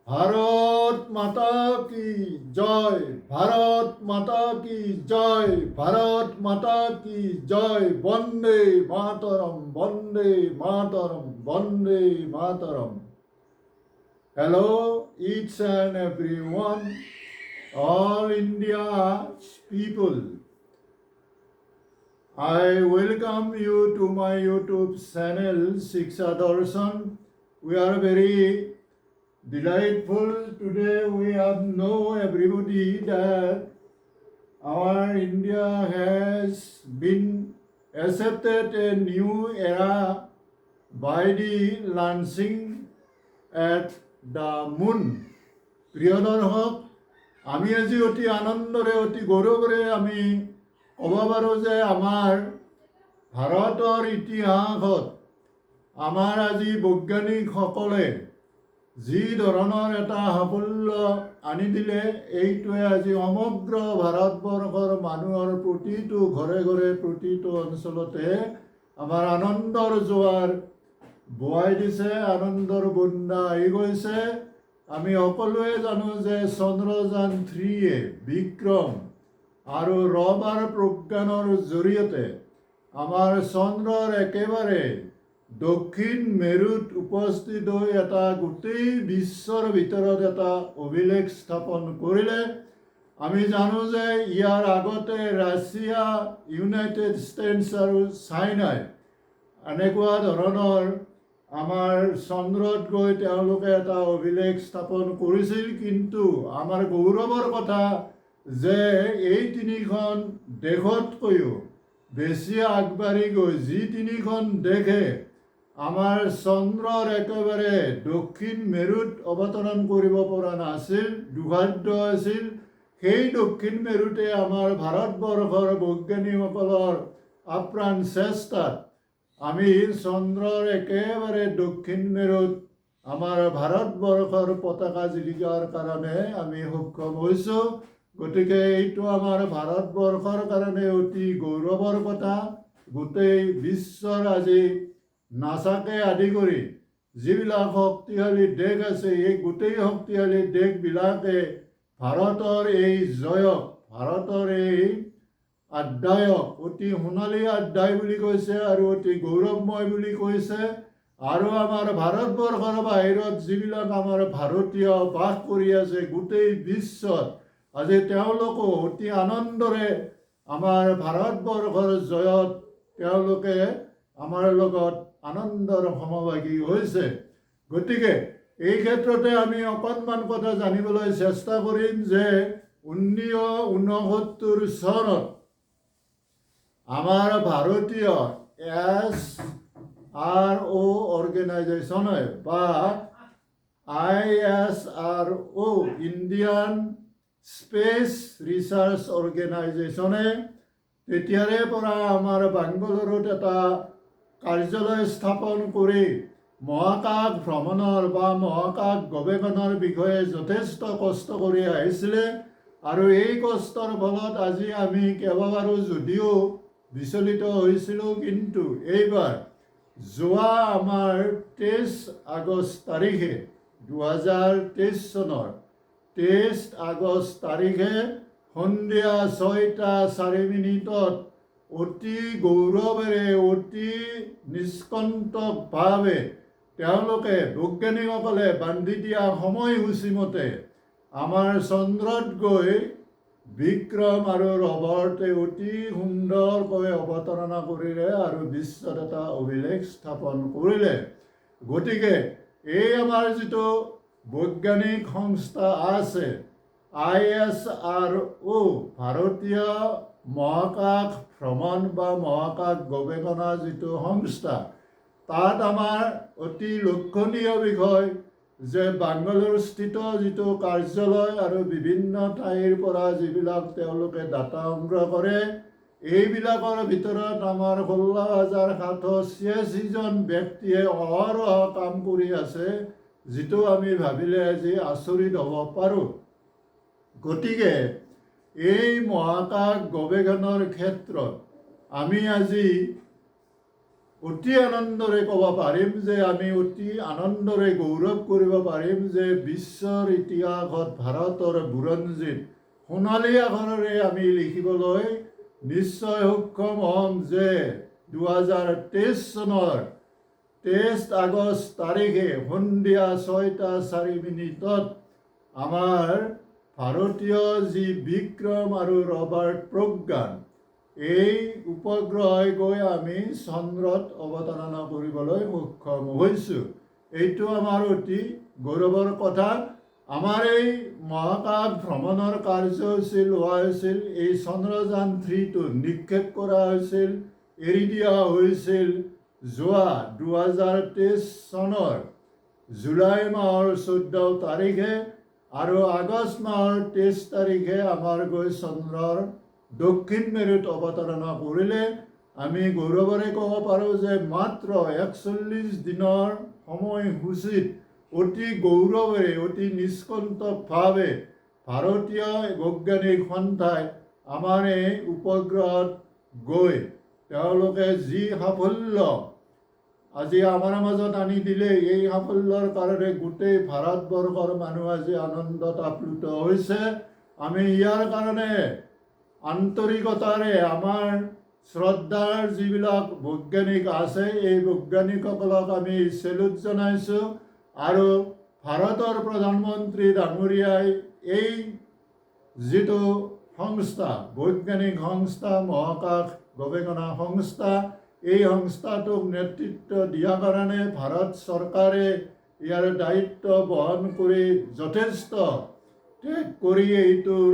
ভাৰত মাতা কি জয়! ভাৰত মাতা কি জয়! ভাৰত মাতা কি জয়! Vande Mataram, Vande Mataram, Vande Mataram. Hello, each and everyone, all India's people. I welcome you to my YouTube channel Shiksha Darshan. We are very delightful today. We have know everybody that our India has been accepted a new era by the launching at the moon. প্ৰিয় দৰ্শক, আমি আজি অতি আনন্দৰে, অতি গৌৰৱেৰে আমি ক'ব পাৰোঁ যে আমাৰ ভাৰতৰ ইতিহাসত আমাৰ আজি বৈজ্ঞানিকসকলে যি ধৰণৰ এটা সাফল্য আনি দিলে, এইটোৱে আজি সমগ্ৰ ভাৰতবৰ্ষৰ মানুহৰ প্ৰতিটো ঘৰে ঘৰে, প্ৰতিটো অঞ্চলতে আমাৰ আনন্দৰ জোৱাৰ বোৱাই দিছে, আনন্দৰ বন্যা আহি গৈছে। আমি সকলোৱে জানো যে চন্দ্ৰযান 3য়ে বিক্ৰম আৰু ৰভাৰ প্ৰজ্ঞানৰ জৰিয়তে আমাৰ চন্দ্ৰৰ একেবাৰে দক্ষিণ মেৰুত উপস্থিত হৈ এটা গোটেই বিশ্বৰ ভিতৰত এটা অভিলেখ স্থাপন কৰিলে। আমি জানো যে ইয়াৰ আগতে ৰাছিয়া, ইউনাইটেড ষ্টেটছ আৰু চাইনাই এনেকুৱা ধৰণৰ আমাৰ চন্দ্ৰত গৈ তেওঁলোকে এটা অভিলেখ স্থাপন কৰিছিল। কিন্তু আমাৰ গৌৰৱৰ কথা যে এই তিনিখন দেশতকৈও বেছি আগবাঢ়ি গৈ যি তিনিখন দেশে আমাৰ চন্দ্ৰৰ একেবাৰে দক্ষিণ মেৰুত অৱতৰণ কৰিব পৰা নাছিল, দুঃসাধ্য আছিল, সেই দক্ষিণ মেৰুতে আমাৰ ভাৰতবৰ্ষৰ বৈজ্ঞানিকসকলৰ আপ্ৰাণ চেষ্টাত আমি চন্দ্ৰৰ একেবাৰে দক্ষিণ মেৰুত আমাৰ ভাৰতবৰ্ষৰ পতাকা জিলিকাৰ কাৰণে আমি সক্ষম হৈছোঁ। গতিকে এইটো আমাৰ ভাৰতবৰ্ষৰ কাৰণে অতি গৌৰৱৰ কথা। গোটেই বিশ্বৰ আজি নাছাকে আদি কৰি যিবিলাক শক্তিশালী দেশ আছে, এই গোটেই শক্তিশালী দেশবিলাকে ভাৰতৰ এই জয়ক, ভাৰতৰ এই অধ্যায়ক অতি সোণালী অধ্যায় বুলি কৈছে আৰু অতি গৌৰৱময় বুলি কৈছে। আৰু আমাৰ ভাৰতবৰ্ষৰ বাহিৰত যিবিলাক আমাৰ ভাৰতীয় বাস কৰি আছে গোটেই বিশ্বত, আজি তেওঁলোকো অতি আনন্দৰে আমাৰ ভাৰতবৰ্ষৰ জয়ত তেওঁলোকে আমাৰ লগত আনন্দৰ সমভাগী হৈছে। গতিকে এই ক্ষেত্ৰতে আমি অকণমান কথা জানিবলৈ চেষ্টা কৰিম যে 1969 চনত আমাৰ ভাৰতীয় এছ আৰ অ' অৰ্গেনাইজেশ্যনে বা আইএছআৰঅ', ইণ্ডিয়ান স্পেচ ৰিচাৰ্চ অৰ্গেনাইজেশ্যনে তেতিয়াৰে পৰা আমাৰ বাংগালুৰুত এটা কাৰ্যালয় স্থাপন কৰি মহাকাশ ভ্ৰমণৰ বা মহাকাশ গৱেষণাৰ বিষয়ে যথেষ্ট কষ্ট কৰি আহিছিলে। আৰু এই কষ্টৰ ফলত আজি আমি কেইবাবাৰো যদিও বিচলিত হৈছিলোঁ, কিন্তু এইবাৰ যোৱা আমাৰ 23 আগষ্ট তাৰিখে, 2023 চনৰ 23 আগষ্ট তাৰিখে সন্ধিয়া 6টা 4 মিনিটত অতি গৌৰৱেৰে, অতি নিষ্কণ্টকভাৱে তেওঁলোকে বৈজ্ঞানিকসকলে বান্ধি দিয়া সময়সূচীমতে আমাৰ চন্দ্ৰত গৈ বিক্ৰম আৰু ৰভাৰে অতি সুন্দৰকৈ অৱতাৰণা কৰিলে আৰু বিশ্বত এটা অভিলেখ স্থাপন কৰিলে। গতিকে এই আমাৰ যিটো বৈজ্ঞানিক সংস্থা আছে আইএছআৰঅ', ভাৰতীয় মহাকাশ ভ্ৰমণ বা মহাকাশ গৱেষণা যিটো সংস্থা, তাত আমাৰ অতি লক্ষণীয় বিষয় যে বাংগালোৰস্থিত যিটো কাৰ্যালয় আৰু বিভিন্ন ঠাইৰ পৰা যিবিলাক তেওঁলোকে ডাটা সংগ্ৰহ কৰে, এইবিলাকৰ ভিতৰত আমাৰ 16,786জন ব্যক্তিয়ে অহৰহ কাম কৰি আছে, যিটো আমি ভাবিলে আজি আচৰিত হ'ব পাৰোঁ। গতিকে এই মহাকাশ গৱেষণাৰ ক্ষেত্ৰত আমি আজি অতি আনন্দৰে ক'ব পাৰিম যে আমি অতি আনন্দৰে গৌৰৱ কৰিব পাৰিম যে বিশ্বৰ ইতিহাসত, ভাৰতৰ বুৰঞ্জীত সোণালী আখৰেৰে আমি লিখিবলৈ নিশ্চয় সক্ষম হ'ম যে 2023 চনৰ 23 আগষ্ট তাৰিখে সন্ধিয়া 6টা 4 মিনিটত আমাৰ ভাৰতীয় যি বিক্ৰম আৰু ৰবাৰ্ট প্ৰজ্ঞান, এই উপগ্ৰহই গৈ আমি চন্দ্ৰত অৱতাৰণা কৰিবলৈ সক্ষম হৈছোঁ। এইটো আমাৰ অতি গৌৰৱৰ কথা। আমাৰ এই মহাকাশ ভ্ৰমণৰ কাৰ্যসূচী লোৱা হৈছিল, এই চন্দ্ৰযান 3টো নিক্ষেপ কৰা হৈছিল, এৰি দিয়া হৈছিল যোৱা 2023 চনৰ জুলাই মাহৰ 14 তাৰিখে আৰু আগষ্ট মাহৰ 23 তাৰিখে আমাৰ গৈ চন্দ্ৰৰ দক্ষিণ মেৰুত অৱতাৰণা কৰিলে। আমি গৌৰৱেৰে ক'ব পাৰোঁ যে মাত্ৰ 41 দিনৰ সময়সূচীত অতি গৌৰৱেৰে, অতি নিষ্কণ্টকভাৱে ভাৰতীয় বৈজ্ঞানিক সন্থাই আমাৰ এই উপগ্ৰহত গৈ তেওঁলোকে যি সাফল্য আজি আমাৰ মাজত আনি দিলে, এই সাফল্যৰ কাৰণে গোটেই ভাৰতবৰ্ষৰ মানুহ আজি আনন্দত আপ্লুত হৈছে। আমি ইয়াৰ কাৰণে আন্তৰিকতাৰে আমাৰ শ্ৰদ্ধাৰ যিবিলাক বৈজ্ঞানিক আছে, এই বৈজ্ঞানিকসকলক আমি চেলুট জনাইছোঁ। আৰু ভাৰতৰ প্ৰধানমন্ত্ৰী ডাঙৰীয়াই এই যিটো সংস্থা, বৈজ্ঞানিক সংস্থা, মহাকাশ গৱেষণা সংস্থা, এই সংস্থাটোক নেতৃত্ব দিয়াৰ কাৰণে ভাৰত চৰকাৰে ইয়াৰ দায়িত্ব বহন কৰি যথেষ্ট ত্যাগ কৰি এইটোৰ